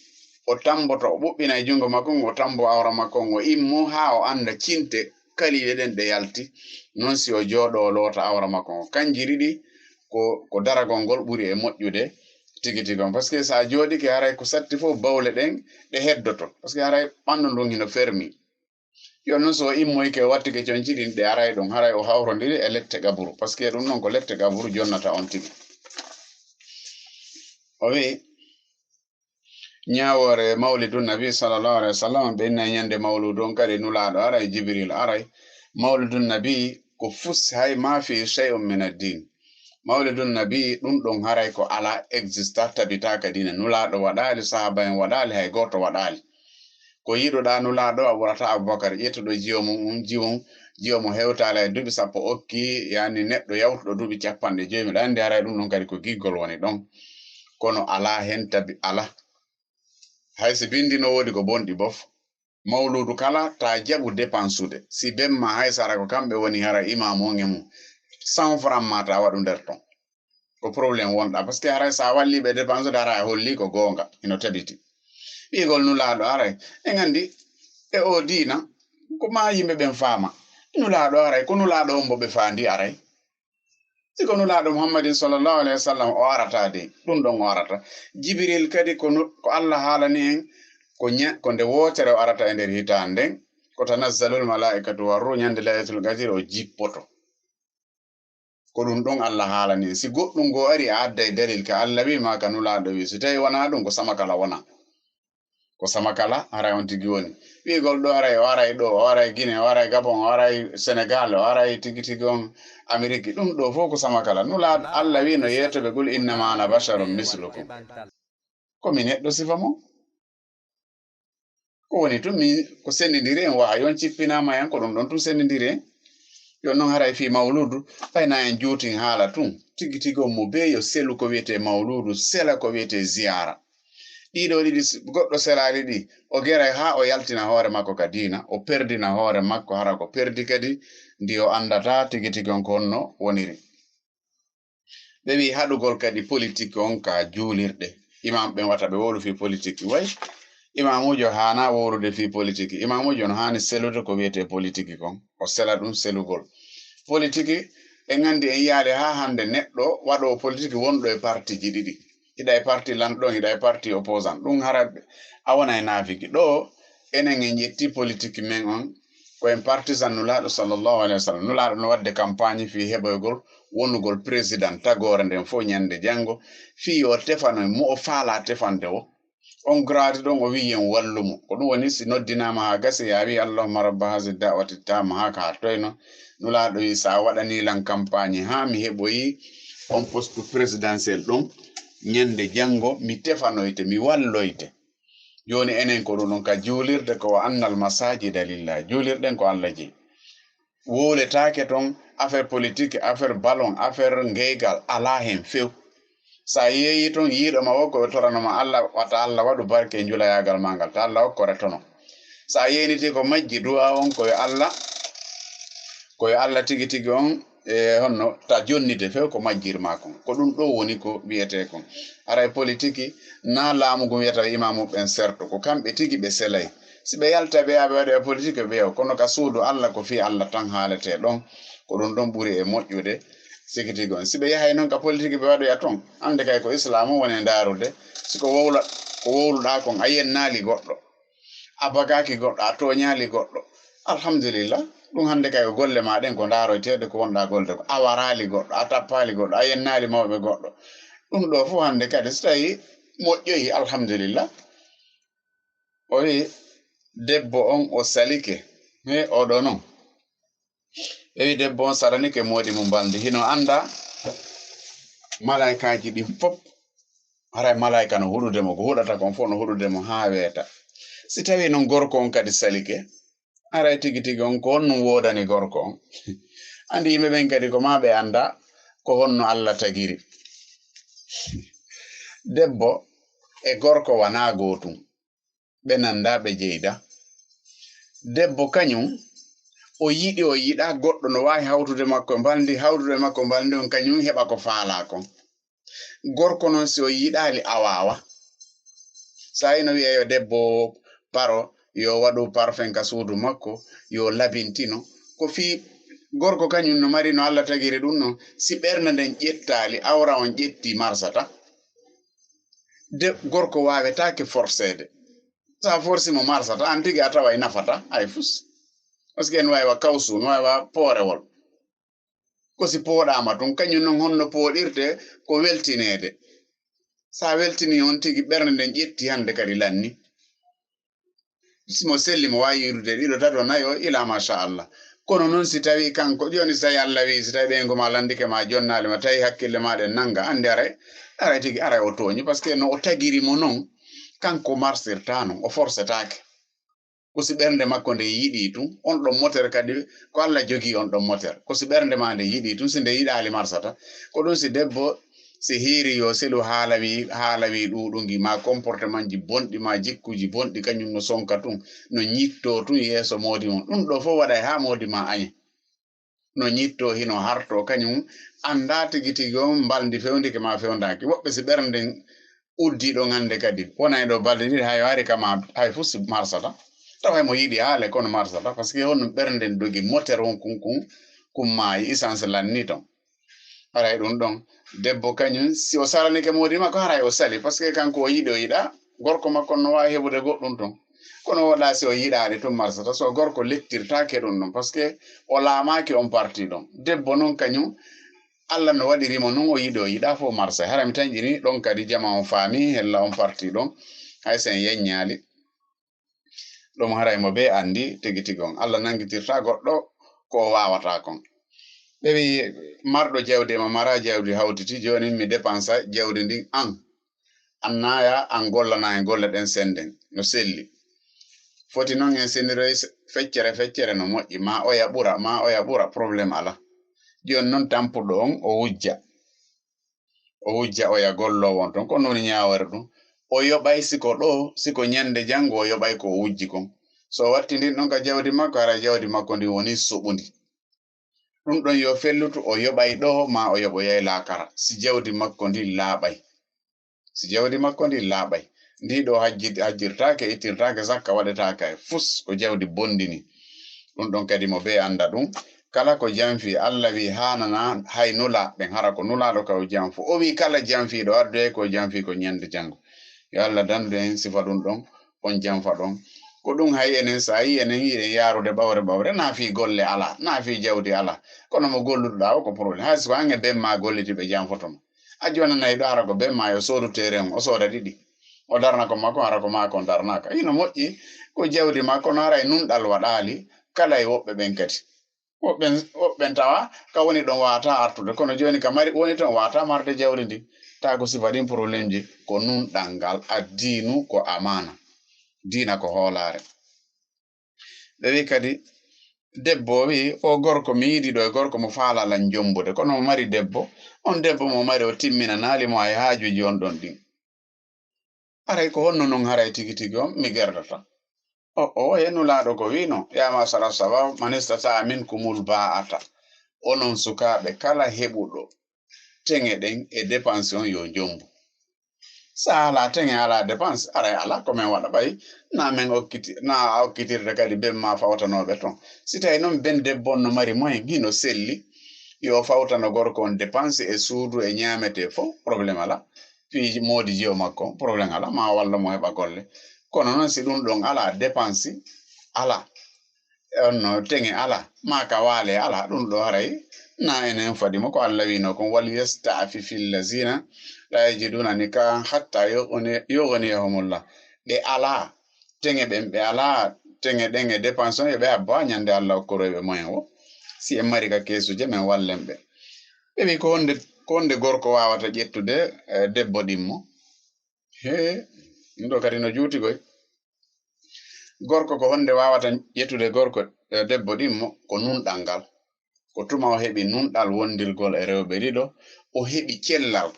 o tamboto, o ɓuɓɓina e junngo makko ngon, o tambo awra makko ngon, o immo haa o annda cinte kaliiɗe ɗen ɗe yalti. Non si o jooɗo, o loota awra makko ngon. Kanji ɗiɗi ko, ko daragol ngol ɓuri e moƴƴude tigi tigi on. Parce que sa jooɗike, haray ko satti fof bawle ɗen ɗe heddoto. Parce que haray ɓanndu ndun hino fermi. Yo non so o immoyke, o wattike conci ɗin, ɗe aray ɗon. Haray o hawrondiri e lette qaburu. Parce que ɗum non ko lette qaburu jonnata on tigi. O wi'i, ñaawoore Mawlidu Nabi sallallahu alaihi wasallam, ɓe innay ñande Mawludu on kadi Nulaaɗo aray, Jibril aray. Mawlidu Nabi ko fus, hay ma fi shay'un min ad-din. Mawlidu Nabi ɗum ɗon haray ko alaa, exista, tabita ka diina. Nulaaɗo waɗaali, sahaaba en waɗaali, hay gooto waɗaali. Ko yiɗuɗaa Nulaaɗo, a ɓurata Abubakar. Ƴettuɗo jiwo mum, um, jiwum, jiwo mo hewtaali e duuɓi sappo okki, yani neɗɗo yawtuɗo duuɓi capanɗe jowi. Miɗo anndi haray ɗum ɗon kadi ko giggol woni ɗon. Kono alaa hen tabi, alaa. Hay si bindi no woodi ko bonɗi bof. Mawludu kala, ta jaɓu dépensude. Si ben ma hay sara ko kamɓe woni hara imaamu on e mum. Cent francs ma ta waɗu nder ton. Ko problème wonɗa. Parce que haray sa walli ɓe dépensude, haray a holli ko goonga. Hino tabiti. Ɓiygol Nulaaɗo aray. En anndi e o diina, ko ma yimɓe ɓen faama. Nulaaɗo aray, ko Nulaaɗo on mbo ɓe faandi aray. Si ko Nulaaɗo Muhammadin sallallahu alaihi wasallam o arata de, ɗum ɗon o arata. Jibril kadi ko nu-, ko Allah haalani en, ko ña-, ko nde wootere o arata e nder hitaande nden, ko tanazzalul malaa'ikatu war ruuh, ñande Laylatul Qadr o jippoto. Ko ɗum ɗon Allah haalani en. Si goɗɗum goo ari, a adday dalil ka Allah wi ma ka Nulaaɗo wi. Si tawi wonaa ɗum, ko sama kala wona. Ko samakala haray on tigi woni. Wiigol ɗo aray, o aray ɗo, o aray Gine, o aray Gabon, o aray Senegal, o aray tigi tigi on Ameriki. Ɗum ɗo fof ko samakala. Nulaaɗo Allah wi no yeetoɓe qul innama ana basharun mislukum. Ko mi neɗɗo sifa mo. Ko woni tun min ko senndindiri en waawi on cippinaama en ko ɗum ɗon tun senndindiri en. Yo noon haray fii mawluudu, ɓay na en juutin haala tun. Tigi tigi on mo bee yo selu ko wiyetee mawluudu, sela ko wiyetee ziyaara. Ɗiɗo ɗiɗi goɗɗo selaali ɗi, o geray haa o yaltina hoore makko ka diina, o perdina hoore makko hara ko perdi kadi ndi o anndataa tigi tigi on ko honno woniri. Ɓe wi'i haɗugol kadi politik on ka juulirɗe. Imam ɓen wata ɓe wowlu fii politik. Way, imamuujo haana wowlude fii politik. Imamuujo no haani selude ko wiyetee politik kon. O sela ɗum selugol. Politik, en anndi en yaali haa hannde neɗɗo waɗoowo politik wonɗo e partiji ɗiɗi. Hiɗa e parti lanɗo, hiɗa e parti opposant. Ɗum hara a wona e naafiki. Ɗo, enen en ƴetti politik men on, ko en partisan Nulaaɗo sallallahu alaihi wasallam. Nulaaɗo no waɗde campagne fii heɓoygol wonugol président tagoore nden fof ñande janngo, fii yo tefano mo o faalaa tefande o. On grade ɗon o wi'i en wallu mo. Ko ɗum woni si noddinaama haa gasi, a wi'i, "Allahumma rabba hazi da'wati tamma," haa ka toyno. Nulaaɗo wi'i, "Sa waɗani lan campagne haa mi heɓoyi on poste présidentiel ɗon, ñande janngo mi tefanoyte, mi walloyte." Jooni enen ko ɗum ɗon ka juulirde ko wa annal masajida lillah. Juulirɗen ko Allah jeyi. Wowletaake ton affaire politique, affaire ballon, affaire ngeygal, alaa hen few. Sa yeeyi ton yiiɗo ma o ko torano ma Allah, wata Allah waɗu barke e njulayaagal ma ngal, ta Allah hokkore tono. Sa yeyniti ko majji du'a on ko yo Allah, ko yo Allah tigi tigi on, e honno ta jonnite few ko majjir ma kon. Ko ɗum ɗo woni ko wiyetee kon. Aray politiki na laamu ngun wiyata imamu ɓen serto, ko kamɓe tigi ɓe selay. Si ɓe yalta ɓe yaa ɓe waɗoya politik ɓe yeewa, kono ka suudu Allah ko fii Allah tan haaletee ɗon, ko ɗum ɗon ɓuri e moƴƴude sigi tigi on. Si ɓe yahay non ka politik ɓe waɗoya ton, hannde kay ko Islaam on woni e ndaarude, si ko wowla, ko wowluɗaa kon a yennaali goɗɗo, a bagaaki goɗɗo, a tooñaali goɗɗo. Alhamdulillah, ɗum hannde kay ko golle ma ɗen ko ndaaroyteeɗe ko wonɗaa golde ko. A waraali goɗɗo, a tappaali goɗɗo, a yennaali mawɓe goɗɗo. Ɗum ɗo fof hannde kadi so tawi moƴƴoyi, alhamdulillah. O wi debbo on o salike. He oɗo non. Ɓe wi debbo on salanike moodi mum balndi. Hino annda malaykaaji ɗin fof. Haray malayka no huɗude mo, ko huɗata kon fof no huɗude mo haa weeta. Si tawi non gorko on kadi salike, haray tigi tigi on ko honɗum woodani gorko on? Anndi yimɓe ɓen kadi ko maa ɓe annda ko honno Allah tagiri. Debbo e gorko wanaa gootum. Ɓe nannda, ɓe jeyda. Debbo kañum, o yiɗi, o yiɗa, goɗɗo no waawi hawtude makko e mbalndi, hawtude makko e mbalndi on kañum heɓa ko faalaa kon. Gorko non si o yiɗaali a waawa. Sa ino wi'a yo debbo paro, yo waɗu parfum ka suudu makko, yo labintino. Ko fii gorko kañum no mari no Allah tagiri ɗum non, si ɓernde nden ƴettaali, awra on ƴetti marsata. De gorko waawetaake forceede. Sa forsi mo marsata, an tigi a tawa e nafata, hay fus. Parce que en waawi wa kawsu, no waawi wa poorewol. Ko si pooɗaama tun, kañum non honno pooɗirte ko weltineede. Sa weltini on tigi ɓernde nden ƴetti hannde kadi lanni. Si mo selli mo waawi yiidude ɗiɗo, tato, nayo, ila masha Allah. Kono non si tawi kanko, jooni si tawi Allah wi, si tawi ɓeyngu ma landike ma, jonnaali ma, tawi hakkille ma ɗen nanga, anndi aray, aray tigi, aray o tooñi, parce que no o tagiri mo non, kanko marsirta non, o forsetaake. Ko si ɓernde makko nde yiɗi tun, on ɗon motere kadi, ko Allah jogii on ɗon motere. Ko si ɓernde ma nde yiɗi tun, si nde yiɗaali marsata. Ko ɗum si debbo, si hiiri yo selu haala wi, haala wi ɗuuɗungi, ma comportement ji bonɗi, ma jikkuji bonɗi, kañum no sonka tun, no ñitto tun yeeso moodi mum. Ɗum ɗo fof waɗay haa moodi ma añe. No ñitto, hino harto, kañum annda tigi tigi on mbalndi fewndike ma fewndaaki. Woɓɓe si ɓernden uddi ɗon hannde kadi, wona e ɗo balɗe ɗiɗi, hay o ari kama, hay fus si marsata. Tawa mo yiɗi haale, kono marsata, parce que honno ɓernden dogi, moteur on kun, kun, kun maayi, essence lanni ton. Haray ɗum ɗon, debbo kañum, si o salanike moodi makko, haray o sali, parce que kanko o yiɗi, o yiɗa, gorko makko no waawi heɓude goɗɗum ton. Kono woɗa si o yiɗaali tun marsata, so gorko lettirtaake ɗum ɗon, parce que o laamaaki on parti ɗon. Debbo non kañum, Allah no waɗiri mo non, o yiɗi, o yiɗa fof marsa. Hara mi tanƴini ɗon kadi jama on faami, hella on parti ɗon, hay so en yeññaali. Ɗum haray mo bee anndi tigi tigi on. Allah nanngitirta goɗɗo ko o waawataa kon. Ɓe wi, marɗo jawdi e mo maraa jawdi hawtiti, jooni mi depansa jawdi ndin an. An naaya, an gollana en golle ɗen sennden, no selli. Foti non en sendiroy feccere feccere no moƴƴi, maa oya ɓura, maa oya ɓura, problème alaa. Jooni non tampuɗo on o wujja. O wujja oya golloowo on ton. Ko non woni ñaawere ɗum. O yoɓay si ko ɗoo, si ko ñande janngo o yoɓay ko o wujji kon. So o watti ndin ɗon ka jawdi makko, hara jawdi makko ndin woni suɓundi. Ɗum ɗon yo fellutu, o yoɓay ɗoo, maa o yoɓoyay laakara. Si jawdi makko ndin laaɓay. Si jawdi makko ndin laaɓay. Ndi ɗoo hajji-, hajjirtaake, ittirtaake, zakka waɗetaake hay fus, ko jawdi bonndi ni. Ɗum ɗon kadi mo bee annda ɗum. Kala ko janfi, Allah wi haanana hay nulaaɓe ɓen, hara ko nulaaɗo ka o janfu. O wi kala janfiiɗo addoyay ko o janfi ko ñande janngo. Yo Allah dandu en sifa ɗum ɗon, on janfa ɗon. Ko ɗum hay enen, so a yi enen yiɗen yaarude ɓawre ɓawre, naa fii golle alaa, naa fii jawdi alaa. Kono mo golluɗaa o ko problème. Hay so ko an e ben maa golliti ɓe janfoto mo. A joonanay ɗo hara ko ben maa yo soodu terrain, o sooda ɗiɗi. O darna ko makko, hara ko maako on darnaaka. Hino moƴƴi, ko jawdi makko, no haray nunɗal waɗaali, kala e woɓɓe ɓen kadi. Woɓɓen, woɓɓen tawa ka woni ɗon waata artude, kono jooni ka mari woni ton waata marde jawdi ndi. Taa ko sifa ɗin problème ji, ko nunɗal ngal, addiinu ko amaana. Diina ko hoolaare. Ɓe wi kadi, debbo o wi, o gorko mi yiɗi ɗo e gorko mo faala lan jombude, kono mo mari debbo, on debbo mo mari o timminanaali mo hay haajuuji on ɗon ɗin. Haray ko honno non haray tigi tigi on mi gerdata? O, o, e Nulaaɗo ko wiino, "Ya ma'shara shabab, man istata'a minkumul ba'ata." Onon sukaaɓe kala heɓuɗo teŋe ɗen e dépense on yo jombu. Sa alaa teŋe, alaa dépense, aray alaa ko men waɗa ɓay. Na men okkiti-, na a okkitirde kadi ben ma fawtanooɓe ton. Si tawi non ben debbo on no mari moyen, hino selli, yo fawtano gorko on dépense e suudu e ñaametee fow, problème alaa. Fii moodi jiyo makko, problème alaa, ma walla mo heɓa golle. Kono non si ɗum ɗon alaa, dépense alaa. E on no teŋe alaa, maa ka waale alaa, ɗum ɗo haray na enen fadi mo ko Allah wiino kon, "Wal yasta'fifi llazina la yajiduna nikahan hatta yughni-, yughniyahumullah." Ɓe alaa teŋe ɓen, ɓe alaa teŋe ɗen e dépense on, yo ɓe habbo haa ñande Allah okkoroy ɓe moyen o. Si en mari ka keesuje, men wallen ɓe. Ɓe wi, "Ko honde, ko honde gorko waawata ƴettude, eh, debbo ɗimmo?" Hee, ɗum ɗo kadi no juuti koy. Gorko ko honde waawata ƴettude gorko, eh, debbo ɗimmo? Ko nunɗal ngal. Ko tuma o heɓi nunɗal wondirgol e rewɓe ɗiɗo, o heɓi cellal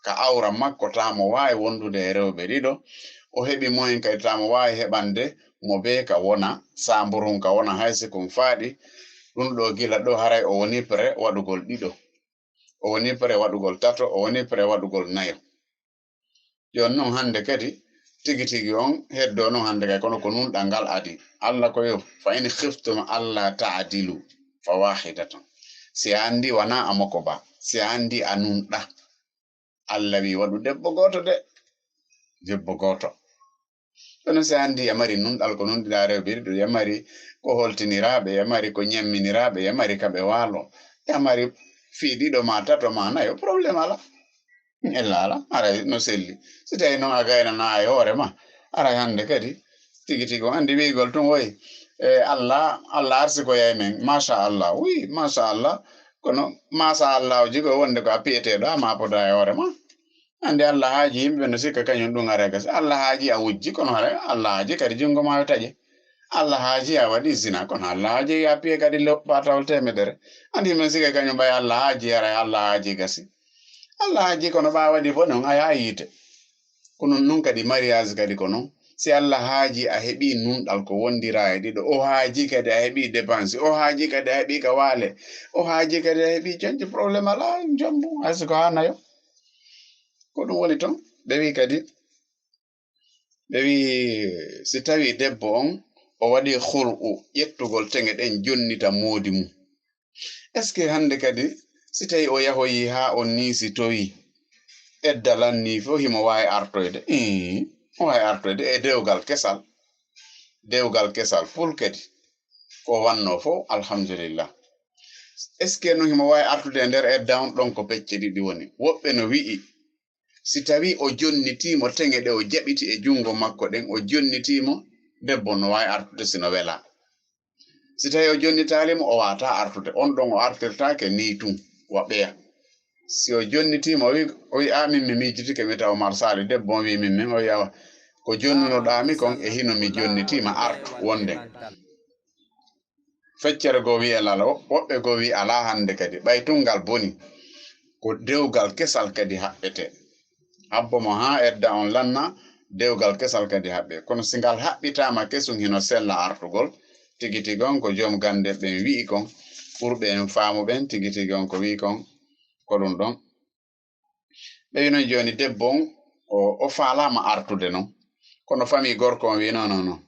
ka awra makko, taa mo waawi wondude e rewɓe ɗiɗo, o heɓi moyen kadi taa mo waawi heɓande mo bee ka wona, samburun ka wona, hay si kun faaɗi, ɗum ɗo gila ɗo haray o woni prêt waɗugol ɗiɗo, o woni prêt waɗugol tato, o woni prêt waɗugol nayo. Jooni non hannde kadi, tigi tigi on heddoo non hannde kay, kono ko nunɗal ngal adi. Allah ko yo, "Fa in khiftum alla ta'dilu fa wahidatan." Si a anndi wanaa a moko ba, si a anndi a nunɗa. Allah wi waɗu debbo gooto de, debbo gooto. Kono si a anndi a mari nunɗal ko nunɗiɗaa rewɓe ɗiɗo, a mari ko holtiniraaɓe, a mari ko ñamminiraaɓe, a mari ka ɓe waalo, a mari fii ɗiɗo ma tato ma nayo, problème alaa. Ella alaa, haray no selli. Si tawi noon a gaynanaa e hoore ma, haray hannde kadi tigi tigi on anndi wiygol tun woy, e Allah, Allah arsikoyay men, machallah, oui, machallah. Kono machallah o jigo wonde ko a piyeteeɗo, a mapoda e hoore ma. Anndi Allah haaji yimɓe no sikka kañum ɗum haray gasi. Allah haaji a wujji, kono haray Allah haaji kadi junngo ma yo taƴe. Allah haaji a waɗi zina, kono Allah haaji a piye kadi loppa tawol temedere. Anndi men sikka kañum ɓay Allah haaji haray Allah haaji gasi. Allah haaji kono ɓa waɗi bone on a yaha yiite. Ko non, non kadi mariage kadi ko non. Si Allah haaji a heɓi nunɗal ko wondira e ɗiɗo, o haaji kadi a heɓi dépense, o haaji kadi a heɓi ka waale, o haaji kadi a heɓi canji, problème alaa, jombu, hay si ko haa nayo. Ko ɗum woni ton. Ɓe wi kadi, ɓe wi si tawi debbo on o waɗi khul'u, ƴettugol teŋe ɗen jonnita moodi mum. Est-ce que hannde kadi si tawi o yahoyi haa on niisitoyi, edda lan nii fof himo waawi artoyde? Ii, o waawi artoyde e dewgal kesal. Dewgal kesal pul kadi. Ko wannoo fof, alhamdulillah. Est-ce que no himo waawi artude e nder edda on? Ɗon ko pecce ɗiɗi woni. Woɓɓe no wi'i, si tawi o jonnitiimo teŋe ɗe o jaɓiti e junngo makko ɗen, o jonnitiimo, Debbo no waawi artude si no welaa. Si tawii o jonnitaali mo, o waawataa artude. On ɗon o artirtaake nii tun, wa ɓeya. Si o jonnitiima, o wi, o wi, "A, min mi miijitike, mi tawa marsaali." Debbo on wi, "Min, min," o wi, "Awa, ko jonnunoɗaa mi kon e hino mi jonnitiima, artu wonde." Feccere goo wi e lala, wo-, woɓɓe goo wi alaa hannde kadi, ɓay tun ngal boni. Ko dewgal kesal kadi haɓɓete. Habbo mo haa edda on lanna, dewgal kesal kadi haɓɓe. Kono si ngal haɓɓitaama kesun hino sella artugol, tigi tigi on ko joom gannde ɓen wi'i kon, ɓurɓe en faamu ɓen, tigi tigi on ko wi'i kon, ko ɗun ɗon. Ɓe wi'i non jooni debbo on, o, o faalaama artude non. Kono famii gorko on wi'i, "Non, non, non.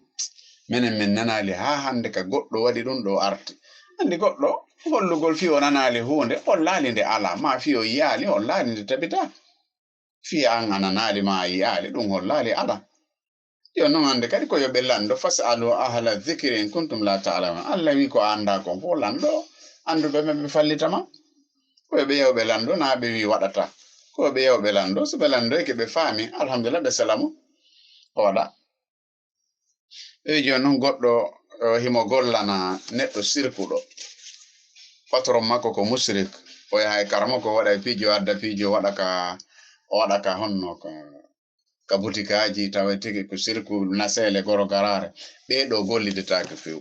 Menen men nanaali haa hannde ka goɗɗo waɗi ɗun ɗoo arti." Anndi goɗɗo hollugol fii o nanaali huunde, hollaali nde alaa, maa fii o yi'aali, hollaali nde tabitaa. Fii an a nanaali maa a yi'aali, ɗun hollaali alaa. Yo non hannde kadi ko yo ɓe lanndo, "Fas'alu ahla dhikri in kuntum la ta'lamun." Alla wi'i ko a anndaa kon fow lanndo annduɓe ɓen ɓe fallita ma. Ko yo ɓe yahu ɓe lanndo, naa ɓe wi'i waɗataa. Ko yo ɓe yahu ɓe lanndo, si ɓe lanndoyke ɓe faami, alhamdulillah, ɓe selamu. O waɗa. Ɓe wi'i jooni non goɗɗo, eh, himo gollana neɗɗo sirkuɗo. Patron makko ko musrik. O yaha e karamoko, o waɗa e piijo, adda piijo, waɗa ka, o waɗa ka honno ka, ka butikaaji, tawa tigi ko sirku naseele goro garaare. Ɓee ɗoo gollidetaake few.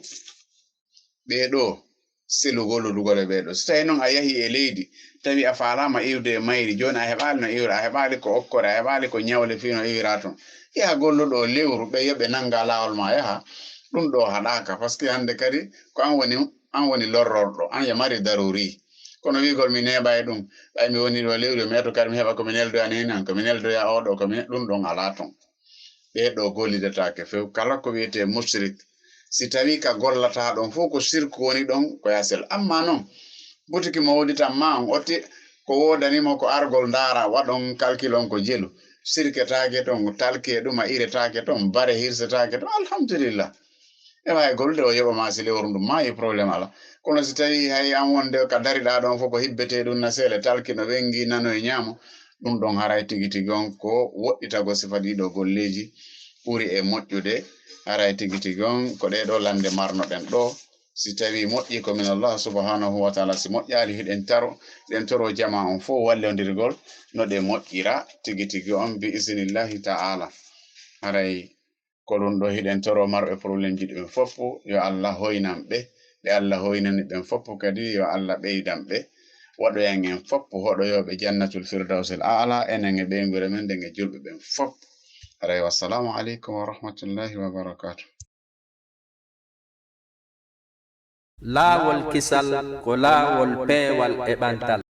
Ɓee ɗoo, selugol, lutugol e ɓee ɗoo. Si tawii non a yahii e leydi, tawi a faalaama iwde e mayri, jooni a heɓaali no iwra, a heɓaali ko okkore, a heɓaali ko ñawle fii no iwira ton. Yaha golluɗo lewru, ɓe yo ɓe nannga laawol maa yaha. Ɗun ɗoo haɗaaka, parce que hannde kadi ko an woni, an woni lorrorɗo, an yo mari daruri. Kono wi'ugol mi neeɓay ɗun, ɓay mi woni ɗoo lewru, mi eto kadi mi heɓa ko mi neldoya neene an, ko mi neldoya oo ɗoo, ko mi ne-, ɗun ɗon alaa ton. Ɓee ɗoo gollidetaake few. Kala ko wi'etee musrik, si tawii ka gollataa ɗon fow ko sirku woni ɗon, ko yasel. Amma non, butiki mo woditan ma on, otti ko woodani mo ko argol ndaara, waɗon kalkil on ko jelu. Sirketaake ton, talki e ɗuma iretaake ton, bare hirsetaake ton, alhamdulillah. E wawi gollude o yoɓa ma si lewru ndu maayi, problème ala. Kono si tawi hay an wonde ka dariɗa ɗon fof ko hibbete ɗum na seele, talki no wengi nano e ñaamo, ɗum ɗon haray tigi tigi on ko woɗɗitago sifa ɗiɗo golleji ɓuri e moƴƴude. Haray tigi tigi on ko ɗe ɗo lande marnoɗen ɗo. Si tawi moƴƴi ko min Allah subhanahu wa ta'ala, si moƴƴali hiɗen taro, ɗen toro jama on fof wallondirgol no ɗe moƴƴira tigi tigi on bi isnillahi ta'ala. Haray ko ɗum ɗo hiɗen toro marɓe problème ji ɗum fof, yo Allah hoynan ɓe. Ɓe Allah hoynani ɓen fof kadi yo Allah ɓeydan ɓe. Waɗoyan en fof hoɗoyooɓe jannatul firdawsil a'la, enen e ɓeynguure men nden e julɓe ɓen fof. Haray, wassalamu aleykum wa rahmatullahi wa barakatuh. Laawol kisal ko laawol peewal e ɓantal.